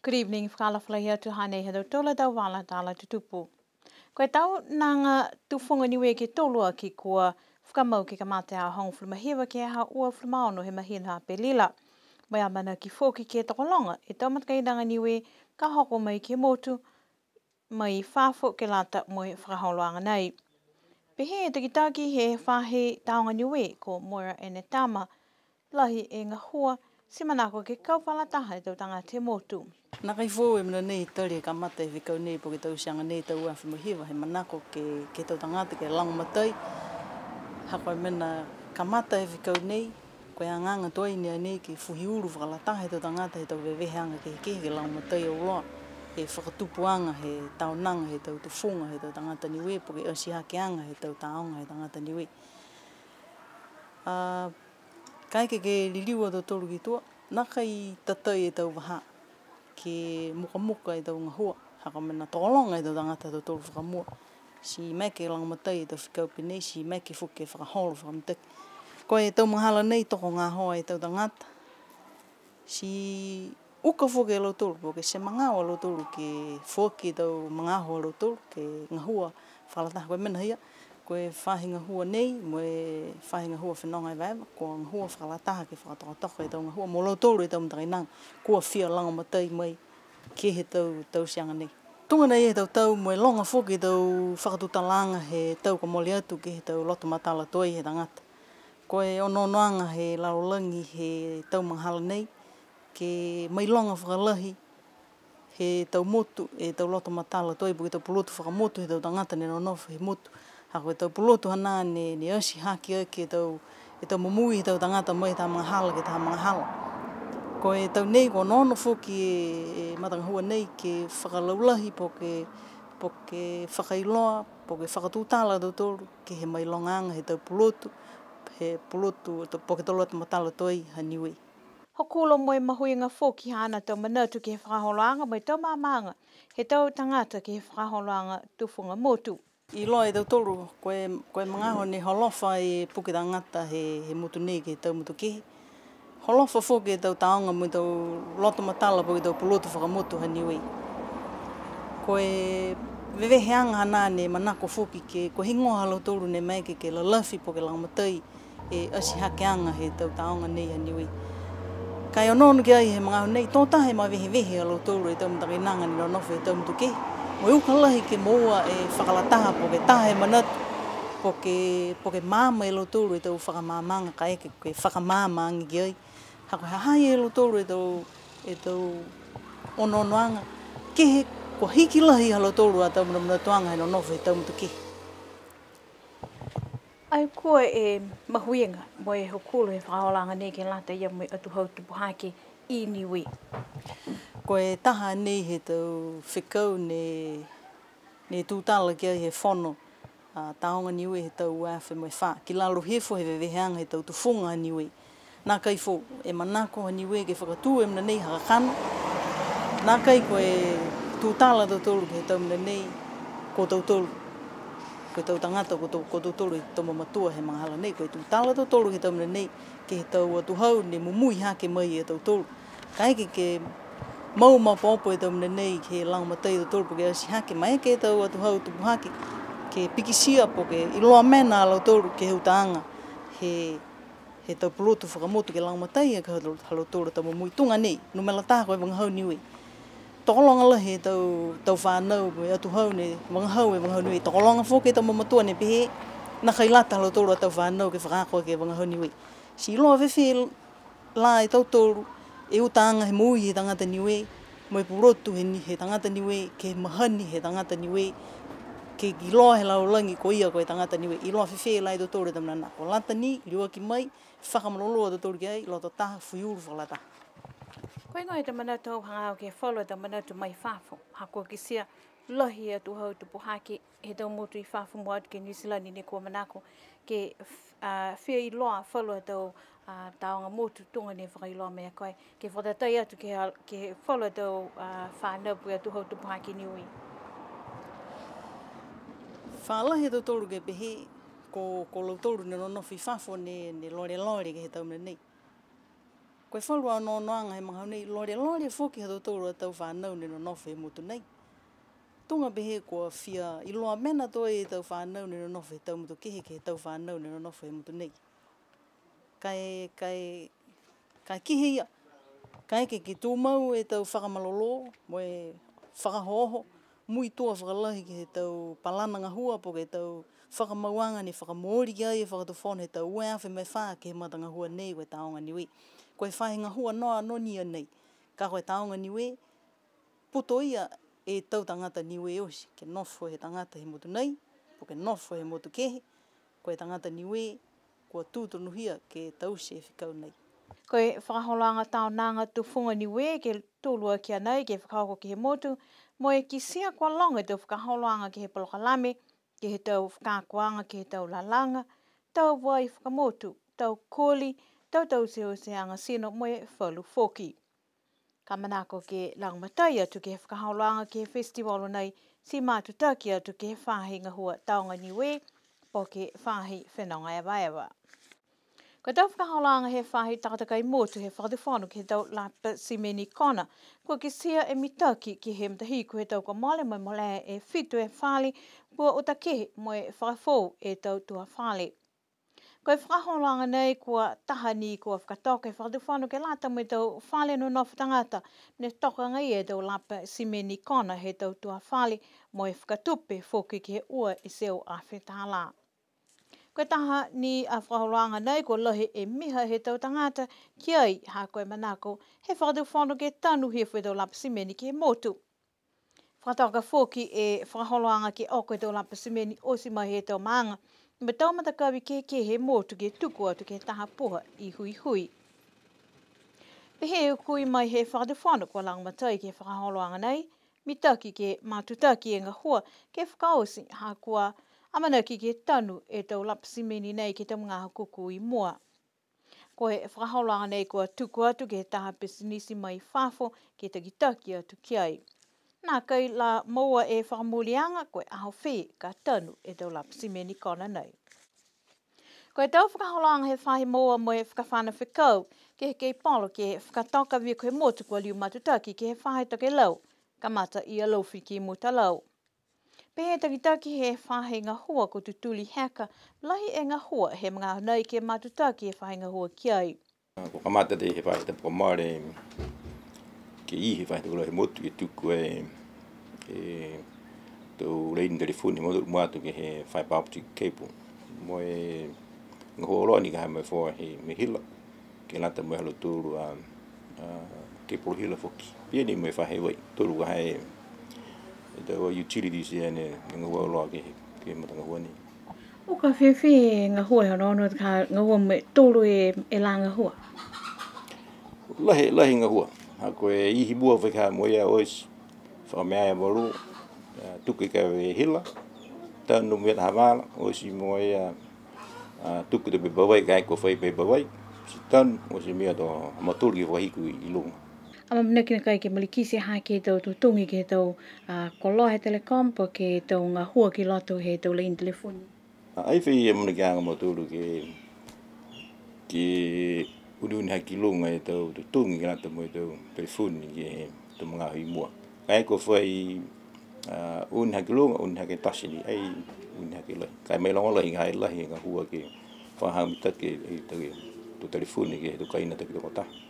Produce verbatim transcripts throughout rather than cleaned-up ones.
Good evening, fakaalofa lahi atu, hanei ha tautolu a tau vala tala tutupu. Ko e tau naga tufuga Niue ke tolu aki kua fakamau ke kamata he aho hogofulu ma hiva ke he aho uafulu ma ono he mahina ha Apelila. Mo e amanaki foki ke tokologa e tau matakainaga Niue ka hoko mai ke he motu, mai fafo ke lata mo e fakaholoaga nei. Pehē e takitaki he faahi Tāoga Niue ko Moira Enetama, lahi e gahua ti manako ke kau fakalataha e tau tagata he motu. Nākai foou e mena nei tali e kamata e fekau nei po ke tauteaga nei tau ua afe mo e hiva, he manako ke, ke he tau tagata ke lagomatai. Ha ko e mena kamata e fekau nei, ko e agaaga tuai ni a nei ke fuhi ulu fakalataha e tau tagata he tau veveheaga kehekehe ke lagomatai auloa e fakatupuaga he taonaga he tau tufuga he tau tagata Niue po ke ati hakeaga he tau tāoga he tagata Niue. A, kaeke ke liliu a tautolu ki tua, nākai tatai e tau vahā ke mukamuka e tau gahua, ha ko e mena tokologa e tau tagata ha tautolu fakamua. Ti maeke ke lagomatai e tau fekau pehē nei, ti maeke foki ke fakaholo fakamitaki. Ko e tau magahala nei tokogahoa e tau tagata. Ti uka foki a lautolu, po ke ti magaaho a lautolu ke foaki e tau magaaho ha lautolu ke gahua fakalataha. Ko e mena ia, ko e faahi gahua nei, mo e faahi gahua fenoga evaeva, kua gahua fakalataha ke fakatokatoka e tau gahua mo lautolu e tau matakainaga kua fia lagomatai mai ke he tau, tauteaga nei. Tuga nei he tau tau mo e loga foki e tau fakatutalaaga he tau kua mole atu ke he tau loto matala tuai he tagata. Ko e onoonoaga he lalolagi he tau magahala nei, ke mailoga fakalahi he tau motu, e tau loto matala tuai po ke tau pulotu fakamotu he tau tagata ne nonofo he motu. Ha ko e tau pulotu hanā ne, ne ati hake aki e tau, e tau momoui he tau tagata mai he taha magahala ke he taha magahala. Ko e tau nei kua onoono foki e, e matagahua nei ke fakalaulahi po ke, po ke fakailoa, po ke fakatutala a tautolu ke he mailogaaga he tau pulotu, he pulotu, po ke tau loto matala tuai ha Niue. Hokulo mo e mahuiga foki haana tau manatu ke he fakaholoaga mo e tau maamaaga he tau tagata ke he fakaholoaga tufuga motu. Iloa e tautolu, ko e, ko e magaaho ne holofa e puke tagata he, he motu nei ke he tau motu kehe. Holofa foki e tau tāoga mo e tau loto matala po ke tau pulotu fakamotu ha Niue. Ko e veveheaga hanā ne manako foki ke, ko e heigoa ha lautolu ne maeke ke lalafi po ke lagomatai e ati hakeaga he tau tāoga nei ha Niue. Ka e onoono ki ai he magaaho nei, tō taha e mavehevehe a lautolu e tau matakainaga ne nonofo he tau motu kehe. Mo e uka lahi ke moua e fakalataha po ke taha e manatu, po ke, po ke maama e lautolu e tau fakamaamaaga kaeke ke fakamaama age ki ai. Ha ko e ha ha i ai e lautolu e tau, e tau onoonoaga kehe, kua hiki lahi ha lautolu a tau manamanatuaga he nonofo he tau motu kehe. Ai kua e mahuiga mo e hokulo he fakaholoaga nei ke lata ia mo e atuhau tupu hake i Niue. Ko e taha nei he tau fekau ne, ne tutala ki ai he fono, a, Tāoga Niue he tau ua afe mo e fā, ki lalo hifo he veveheaga he tau tufuga Niue. Nākai foou, e manako ha Niue ke fakatū e mena nei ha kakano. Nākai ko e tutala a tautolu ke he tau mena nei, ko tautolu, ko e tau tagata, ko tau, ko tautolu e tau mamatua he magahala nei, ko e tutala a tautolu ke he tau mena nei, ke he tau atuhau ne mumui hake mai e tautolu. Kaeke ke mau maopoopo e tau mena nei ke lagomatai e tautolu po ke ati hake, maeke e tau atuhau tupu hake ke pikitia po ke iloa mena a lautolu ke he utaaga he he tau pulotu fakamotu ke lagomatai aki ha lautolu a tau momoui tuga nei, numela taha ko e vagahau Niue. Tokologa lahi e tau, tau fanau, e atuhau ne vagahau e vagahau Niue. Tokologa foki e tau mamatua ne pehē, nākai lata ha lautolu a tau fanau ke fakaako aki e vagahau Niue. Ti iloa fēfē la e tautolu e utaaga he moui he tagata Niue, mo e pulotu he ni, he tagata Niue, ke mahani he tagata Niue, ke iloa he lalolagi ko ia ko e tagata Niue. Iloa fēfē la e tautolu e tau mena nā. Kua lata ni, liuaki mai, fakamalolō a tautolu ki ai, loto taha, fuiulu fakalataha. Ko e heigoa e tau manatu hagaao ke he falu a tau manatu mai fafo, ha kua kitia lahi e atuhau tupu hake he tau motu i fafo mua atu ke Niu Silani ne kua manako ke, a, fia iloa falu a tau, a, tāoga motu tuga ne fakailoa mai a koe, ke fakatatai atu ke he, ke he falu a tau, a, fanau po ke atuhau tupu hake i Niue. Fa lahi a tautolu ke pehē, ko, ko lautolu ne nonofo i fafo ne, ne lolelole ke he tau mena nei. Ko e falu a onoonoaga he magaaho nei, lolelole foki ha tautolu a tau fanau ne nonofo he motu nei. Tuga pehē kua fia iloa mena tuai e tau fanau ne nonofo he tau motu kehe ke he tau fanau ne nonofo he motu nei. Ka e, ka e, ka e kihe ia, kaeke ke tumau e tau fakamalolō, mo e fakaohooho, muitua fakalahi ke he tau palana gahua, po ke tau fakamauaga ne fakamooli ki ai e Fakatufono he tau ua e afe mo e fā ke he matagahua nei ko e Tāoga Niue. Ko e faahi gahua noa noa ni a nei. Ka ko e Tāoga Niue, putoia e tau tagata Niue oti, ke nofo he tagata he motu nei, po ke nofo he motu kehe, ko e tagata Niue, kua tū tonuhia ke taute e fekau nei. Ko e fakaholoaga taonaga tufuga Niue ke tolu aki a nei ke fakahoko ke he motu, mo e kitia kua loga e tau fakaholoaga ke he polokalame, ke he tau fakaakoaga, ke he tau lalaga, tau vai fakamotu, tau koli, tau tauteaga tino mo e falu foki. Ka manako ke lagomatai atu ke he fakaholoaga ke he festival nei, ti matutaki atu ke he faahi gahua Tāoga Niue, po ke faahi fenoga evaeva. Ko e tau fakaholoaga he faahi takatakai motu he Fakatufono ke he tau lapa simeni kona, kua kitia e mitaki ke he matahiku he tau kua mole, mo e molea e fitu e fale, kua uta kehe mo e fakafoou e tau tua fale. Ko e fakaholoaga nei kua taha ni kua fakatoka e Fakatufono ke lata mo e tau fale nonofo tagata, ne toka agaia e tau lapa simeni kona he tau tua fale, mo e fakatupe foki ke he ua e teau afe tālā. Ko e taha ni a fakaholoaga nei kua lahi e miha he tau tagata ki ai, ha ko e manako he Fakatufono ke tanu hifo e tau lapa simeni ke he motu. Fakatoka foki e fakaholoaga ke oko e tau lapa simeni oti mai he tau maaga, mo e tau matakavi kehekehe he motu ke tuku atu ke he taha puha i Huihui. Pehē e hukui mai he Fakatufono kua lagomatai ke he fakaholoaga nei, mitaki ke matutaki e gahua ke fakaoti ha kua amanaki ke tanu e tau lapa simeni nei ke he tau magaaho kukū i mua. Ko e fakaholoaga nei kua tuku atu ke he taha pisinisi mai fafo ke takitaki atu ki ai. Nākai la moua e fakamooliaga ko e aho fē ka tanu e tau lapa simeni kona nei. Ko e tau fakaholoaga he faahi moua mo e fakafano fekau ke he keipolo ke fakatoka viko he motu kua liu matutaki ke he faahi tokelau, kamata i Alofi ki Mutalau. Pehē e takitaki he faahi gahua ko Tutuli Heka, lahi e gahua he magaaho nei ke matutaki e faahi gahua ki ai. Kua kamata he faahi tapu kua mole, ke ī he faahi tokelau he motu ke tuku e, e tau laini telefoni he motu mua atu ke he fibre optic cable. Mo e gahua auloa ni ka ha mo e fua he mehila, ke lata mo e ha lautolu a, a, cable hila foki. Pihia ni mo e faahi vai, tolu ka ha e, e tau utilities ia ne, ne gahua auloa ke, ke he matagahua nei. O ka fēfē e gahua he onoono ka gahua mo e tolu e, e lā gahua? Lahi, lahi gahua. Ha ko e ī he mua fai ka mo ia oti. Fakamea e valu, a, tuku e kave hila, tanu mo e taha vala, oti mo e, a, a, tuku e paper vai, ka e kua fai paper vai, ti tanu, oti mo e to ha mautolu ke fakahiku i, i luga. Amanaki nākai ke malikiti hake e tau totogi ke he tau, a, koloa he Telecom, po ke tau gahua ki loto he tau laini telefoni. A, ai fai e amanakiaga ha mautolu ke, ke uneune hake ki luga e tau totogi ke lata mo e tau telefoni ke he tau magaaho i mua. Ka e kua fai, a, une hake ki luga, une hake tasi ni, ai une hake lahi. Ka e mailoga lahi, ka e lahi e gahua ke fakahagahaga mitaki e tau, tau telefoni ke he tau kaina takitokotaha.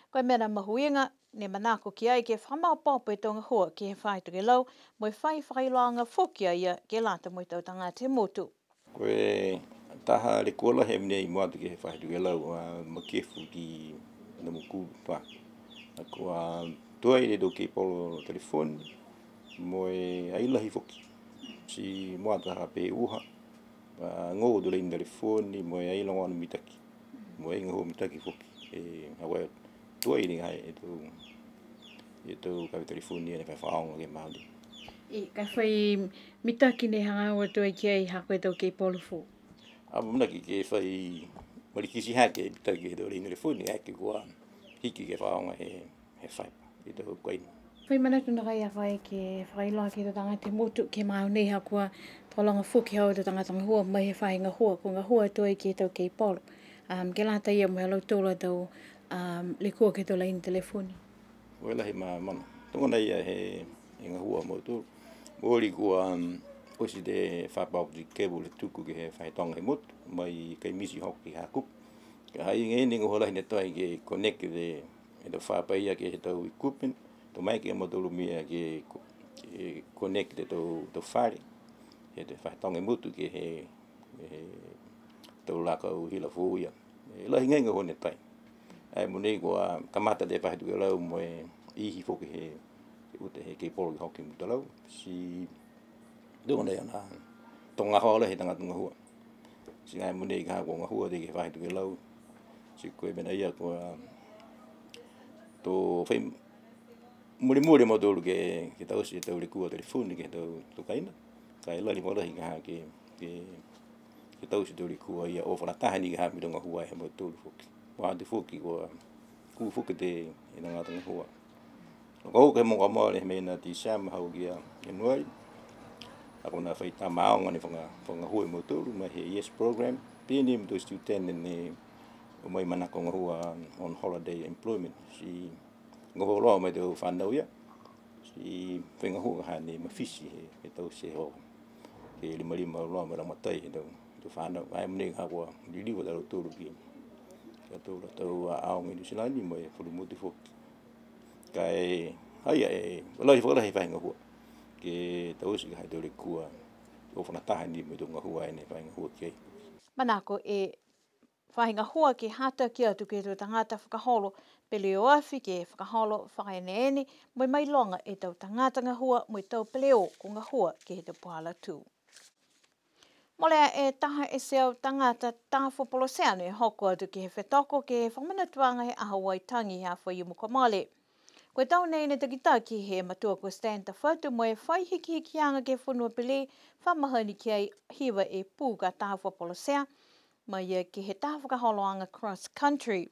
Ko e mena mahuiga, ne manako ki ai ke fakamaopoopo e tau gahua ke he faahi tokelau, mo e fai fakailoaga foki a ia ke lata mo e tau tagata he motu. Ko e taha lekua lahi a mena i mua atu ke he faahi tokelau, a, Makefu ki Namukulu, pā. A kua tuai e tau keipolo telefoni, mo e ai lahi foki. Ti mua atu ha pehē uha, a, gahua tau laini telefoni, mo e ai logona mitaki. Mo e ai gahua mitaki foki. E, ha kua tuai ni ha e tau, e tau kave telefoni ne fai fakaaoga ke he motu. E, ka fai mitaki ne hagaao atu ai ki ai ha ko e tau keipolo foou. Amanaki ke fai malikiti hake e mitaki he tau laini telefoni, hake kua hiki ke fakaaoga he, he fibre, e tau kaina. Fai manatu nākai a fai ke fakailoa ke he tau tagata he motu ke he mogonei ha kua tokologa foki haau e tau tagata gahua mai he faahi gahua, kua gahua atu ai ke he tau keipolo. Um, ke lata ia mo e ha lautolu a tau um, lekua ke he tau laini telefoni. Ua lahi ma-, mana. Tuga nei ia he, he gahua ha mautolu. Mooli kua, um, oti e fā pau optic cable tuku ke he faahi toga he motu, mo e kai miti hoko ke he Hakupu. Ka ha i ai ni gahua lahi ne toe ke connect e, e tau fā pau ia ke he tau equipment, to maeke a mautolu mena ke co-, ke connect e tau, tau fale, he tau faahi toga he motu ke he, he tau lakau hila foou ia. E lahi agaia e gahua ne toe. Ai mogonei kua kamata e faahi tokelau mo e ihi foki he, he uta he cable ke hoko ki Mutalau. Ti tuga nei a na, to gahua lahi e tagata gahua. Ti ai mogonei ka kua gahua tei ke he faahi tokelau. Ti ko e mena ia kua to fai mulimuli a mautolu ke, ke taute e tau lekua telefoni ke he tau, tau kaina. Ka e lali mo lahi ka ke, ke, ke taute e tau lekua ia o fakalataha ni ka ha mo e tau gahua he mautolu foki. Kua atu foki kua kū foki e tagata gahua. Ka ko e mogo mole he mena December hau ki a January. A kua nā fai tama aoga ne faga-, fakagahua e mautolu mai he YES program. Pihia ni mo e tau student ne o mai manako gahua on holiday employment. Ti gahua loa mo e tau fanau ia. Ti fai gahua ka ha ne mafiti he, he taute e ho. Ke limalima loa mo e lagomatai he tau, tau fanau. Ai mogonei ka kua liliu a lautolu ki, ki a lautolu a tau aoga i Niu Silani mo e falu motu foki. Ka e, ha ia e, lahi fakalahi e faahi gahua. Ke taute ka ha e tau lekua, o fakalataha ni mo e tau gahua ne fai gahua ki ai. Manako e faahi gahua ke hataki atu ke he tau tagata fakaholo peleō afi ke fakaholo fakaeneene, mo e mailoga e tau tagata gahua mo e tau peleō kua gahua ke he tau puhala tū. Molea e taha e teau tagata tā fua polosea ne hoko atu ke he fetoko ke he fakamanatuaga he aho Waitangi he aho Faiumu kua mole. Ko e tau nei ne takitaki he matua ko Stan Tafatu mo e fai hikihikiaga ke he fonua pele, fa mahani ki ai hiva e pū ka tā fua polosea, mai ia ke he taha fakaholoaga cross country.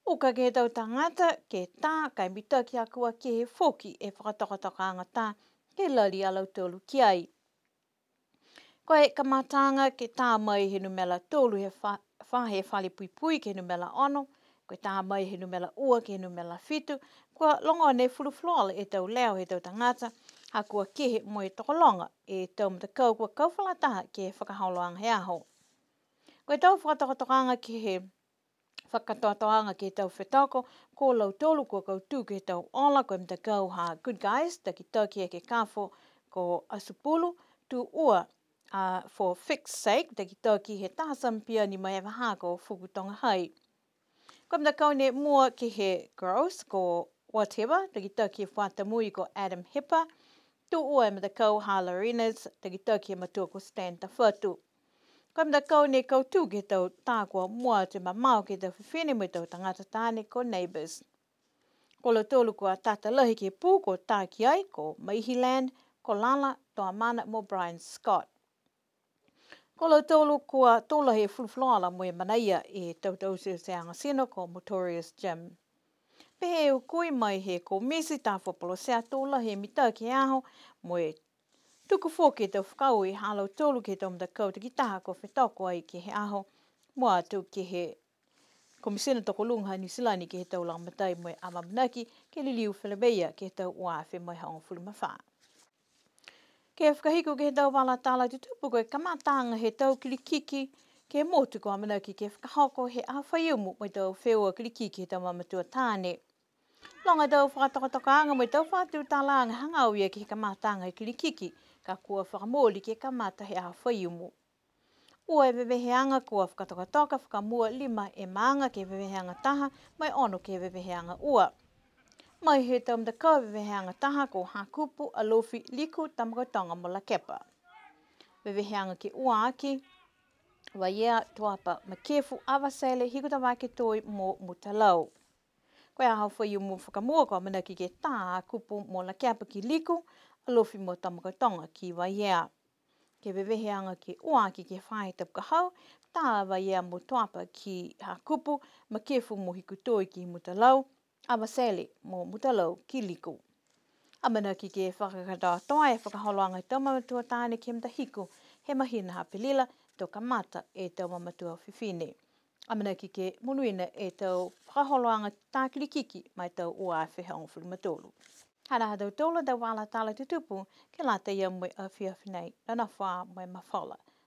Uka ke he tau tagata ke tā, ka e mitaki akua kehe foki e fakatokatokaaga tā, ke lali a lautolu ki ai. Ko e kamataaga ke tā mai he numela tolu he fa-, faahi fale puipui ke he numela ono, ko e tā mai he numela ua ke he numela fitu, kua logona e fulufuluola e tau leo he tau tagata, ha kua kehe mo e tokologa e tau matakau kua kau fakalataha ke he fakaholoaga he aho. Ko e tau fakatokatokaaga ke he fakakatoatoaga ke he tau fetoko, ko lautolu kua kautū ke he tau ola, ko e matakau ha Good Guys, takitaki he ekekafo ko Asupulu, tū ua, a, for Fix Sake, takitaki he taha samipiani mai he vahā ko Fukutoga High. Ko e matakau ne mua ke he Gross ko Whatever, takitaki he fuata mui ko Adam Hipa, tū ua e matakau ha Larinas, takitaki he matua ko Stan Tafatu. Ko e matakau ne kautū ke he tau tā kua mua atu e mamao ke he tau fifine mo e tau tagata taane ko Neighbours. Ko lautolu kua tata lahi ke he pū kua tā ki ai, ko Maihi Land, ko Lala, Toamana mo Brian Scott. Ko lautolu kua tō lahi e fulufuluola mo e manaia e tau tauteuteaga tino ko Motorious Jim. Pehē e hukui mai he komiti tā fua polosea tō lahi e mitaki he aho mo e tuku foki e tau fakaaue ha lautolu ke he tau matakau takitaha kua fetoko ai ke he aho, mua atu ke he Komisina Tokoluga ha Niu Silani ke he tau lagomatai mo e amaamanaki ke liliu feleveia ke he tau ua afe mo e hogofulu ma fā. Ke fakahiku ke he tau vala tala tutupu, ko e kamataaga he tau kilikiki ke he motu kua amanaki ke fakahoko he aho Faiumu mo e tau feua kilikiki he tau mamatua taane. Loga e tau fakatokatokaaga mo e tau fakatutalaaga hagaao ia ke he kamataaga he kilikiki, ka kua fakamooli ke kamata he aho Faiumu. Ua e veveheaga kua fakatokatoka, fakamua lima e maaga ke he veveheaga taha, mo e ono ke he veveheaga ua. Mai he tau matakau veveheaga taha ko Hakupu, Alofi, Liku, Tamakautoga mo Lakepa. Veveheaga ke ua aki, Vaiea, Tuapa, Makefu, Avatele, Hikutavake, Toi mo Mutalau. Ko e aho Faiumu fakamua kua amanaki ke tā Hakupu mo Lakepa ki Liku, Alofi mo Tamakautoga ki Vaiea. Ke veveheaga ke ua aki ke he faahi tapu ka hau, tā Vaiea mo Tuapa ki Hakupu, Makefu mo Hikutoi ki Mutalau, Avatele mo Mutalau ki Liku. Amanaki ke fakakatoatoa e fakaholoaga he tau mamatua taane ke he matahiku he mahina ha Apelila, to kamata e tau mamatua fifine. Amanaki ke monuina e tau fakaholoaga takilikiki ma e tau ua afe hogofulu ma tolu. Hanā ha tautolu a tau vala tala tutupu ke lata ia mo e afiafi nei, nonofo ā mo e mafola.